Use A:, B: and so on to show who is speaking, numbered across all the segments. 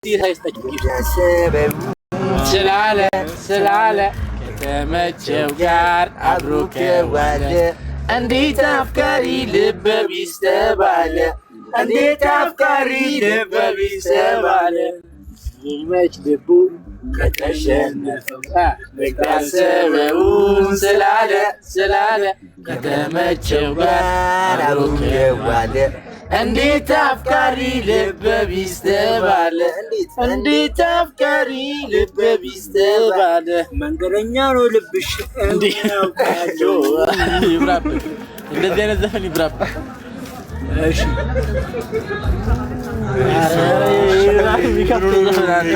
A: ሳይስጠች ስላለ ስላለ ከተመቸው ጋር አብሮ ከዋለ እንዴት አፍቃሪ ልበ ቢስ ተባለ። እንዴት አፍቃሪ ልበ ቢስ ተባለ። ይመች ልቡ ከተሸነፈው ያሰበውን ስላለ ስላለ ከተመቸው ጋር አብሮ ከዋለ እንዴት አፍቃሪ ልበ ቢስ ተባለ። እንዴት አፍቃሪ ልበ ቢስ ተባለ።
B: መንገደኛ ነው ልብሽ።
A: ይብራብህ፣ እንደዚህ አይነት ዘፈን ይብራብህ።
B: እሺ።
A: የሚከፍተው ዘፈን አለ።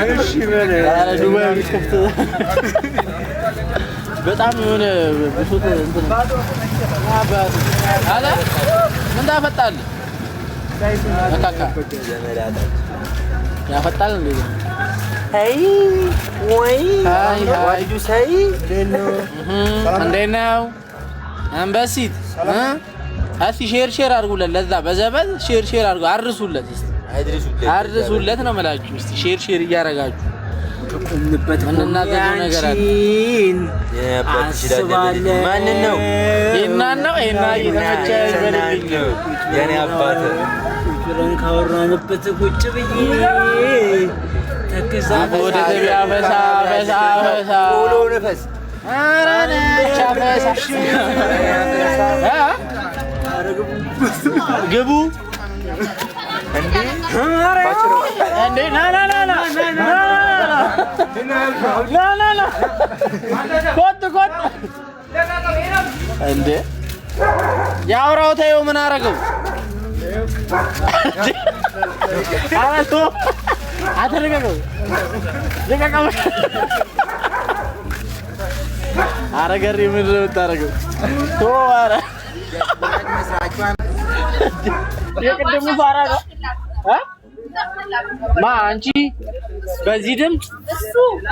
A: ኧረ ዱባይ የሚከፍተው በጣም የሆነ ብሶት እንትን አለ። ምን ታፈጣለህ? መካካ ያፈጣል እንዴ?
C: Hey, ወይ
A: Hi, hi.
C: What did you say?
A: እንዴት ነው አንበሲት? እስቲ share share አድርጉለት። ለዛ በዘበዝ share share አድርጉ፣ አድርሱለት፣ እስቲ አድርሱለት ነው የምላችሁ። እስቲ share share እያደረጋችሁ
B: ከቆምንበት
A: የምንናዘዘው ነገር አለ።
B: አንቺን አስባለሁ።
C: ማንን ነው?
A: ይሄናን ነው ይሄና እየተመቸ ይበልልኝ።
C: የኔ አባት።
B: ቁጭ ብለን ካወራንበት ቁጭ ብዬ ተክዛ
A: ወደ ገበያ ፈሳ ፈሳ ፈሳ።
C: ቆሎ ንፈስ።
A: ኧረ ነች አፈሳ እ? ግቡ
C: እንዴ!
A: እንዴ! ና ና ና ና ና ና ና ና፣ ኮት ኮት እንዴ! ያውራው ተይው፣ ምን አደረገው? ኧረ ተው፣ አንተ ልቀቀው፣ ልቀቀው። ኧረ ገሪ ምንድን ነው የምታደርገው? ተወው፣ ኧረ የቅድሙ ፋራ ነው እ? ማ አንቺ በዚህ ድምፅ?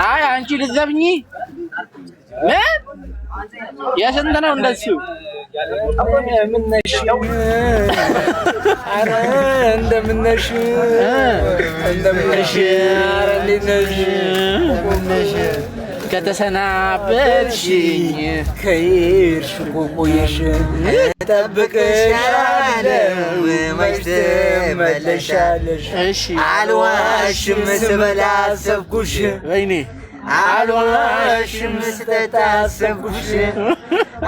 A: አይ አንቺ ልትዘፍኚ ምን የስንት ነው እንደሱ?
B: እንደምነሽ፣ ኧረ እንደምነሽ፣ እንደምነሽ፣ ኧረ እንዴት ነሽ?
A: ከተሰናበትሽኝ
B: ከሄድሽ እኮ ቆየሽ።
C: እጠብቅሻለሁ፣ መች ትመለሻለሽ?
A: እሺ።
C: አልዋሽም፣ ስበላ አሰብኩሽ።
A: ወይኔ።
C: አልዋሽም፣ ስጠጣ አሰብኩሽ።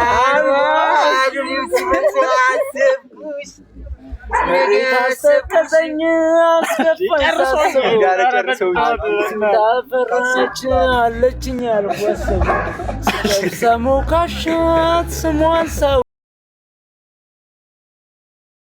C: አልዋሽም፣ ስበላ አሰብኩሽ።
B: አሰቀሰኝ አስገባኝ ሳስበው ታፈራች አለችኝ ያልኳሰቡ ስሰሙ ካሻት ስሟን ሰው